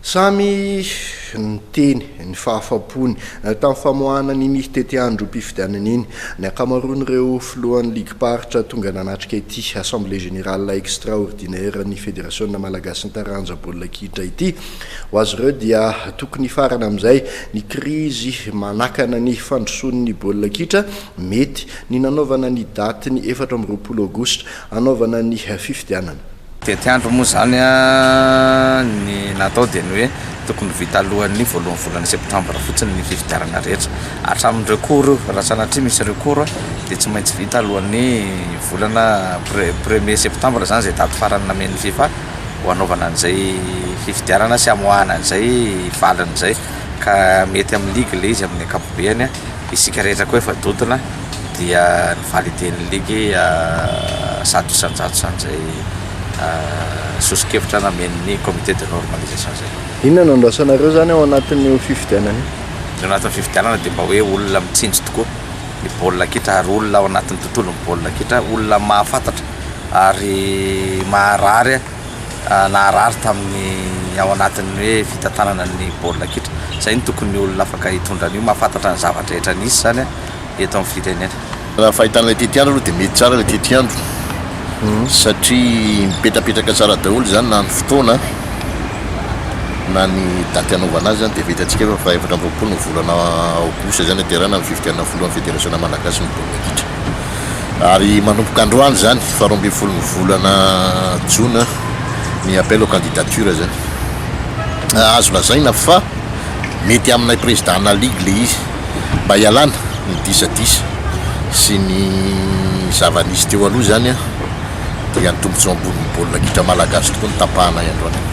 Samy niteny ny fahafapony tamin'ny famoahana an'iny tetiandrom-pifidianana iny ny ankamaroan'ireo filohan'ny ligim-paritra tonga nanatrika ity Assemblée Générale Extraordinaire ny Federasiona Malagasin'ny Taranja Baolina Kitra ity. Ho azy ireo dia tokony hifarana amin'izay ny krizy manakana ny fandrosoan'ny baolina kitra. Mety ny nanaovana ny datin'ny 24 aogositra hanaovana ny fifidianana. Tetiandro moa izany ny natao dia ny hoe tokony ho vita alohan'ny voalohan'ny volana septambra fotsiny ny fifidianana rehetra. Hatramin'ny recours io, raha sanatria misy recours dia tsy maintsy vita alohan'ny volana premier septambra izany izay daty farany namen'ny fifa ho hanaovana an'izay fifidianana sy hamoahana an'izay valiny izay. Ka mety amin'ny ligue ilay izy amin'ny ankapobeny. Isika rehetra koa efa dodona dia ny valider-n'ny ligy 100% izany izay soso-kevitra namen'ny comité de normalisation izay. Inona no andrasanareo izany ao anatin'io fifidianana io? Ao anatin'ny fifidianana dia mba hoe olona mitsinjo tokoa ny baolina kitra ary olona ao anatin'ny tontolon'ny baolina kitra, olona mahafantatra ary maharary. naharary tamin'ny ao anatin'ny hoe fitantanana ny baolina kitra. Izay no tokony olona afaka hitondra an'io, mahafantatra ny zava-drehetra nisy izany eto amin'ny firenena. Raha fahitana ilay tetiandro aloha dia mety tsara ilay tetiandro satria mipetrapetraka tsara daholo izany na ny fotoana na ny daty hanaovana azy izany dia efa hitantsika fa faha 24 ny volana aogositra izany haterahana ny fifidianana filohan'ny federasiona malagasy ny baolina kitra. Ary manomboka androany izany, faha 12 ny volana jona, ny appel aux candidatures izany. Azo lazaina fa mety aminay président-na ligue ilay izy, mba hialana ny disadisa sy ny zava-nisy teo aloha izany dia ny tombontsoa ambonin'ny baolina kitra malagasy tokoa no tapahanay androany.